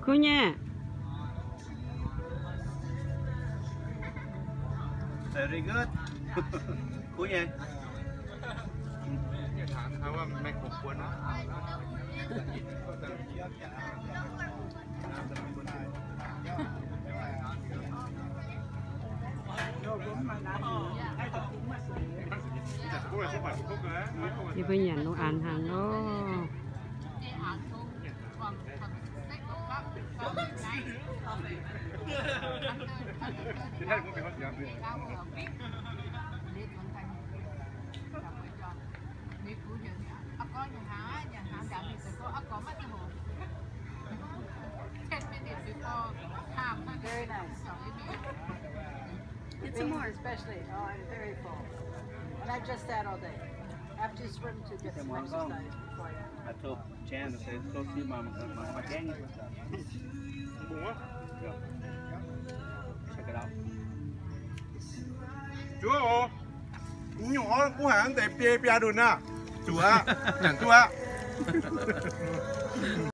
Kuv nyei. Very good. Kuv nyei. Yie mbuo nyanc nor an hnaangx nor. Very nice. It's more, especially. Oh, I'm very full. And I just sat all day. I have to swim to get some exercise before I Zuov oc. Nyungc orv mbuo haiz deix biei biaa ndonx naaiv. Zuqc aqv, nyanc duqv aqv.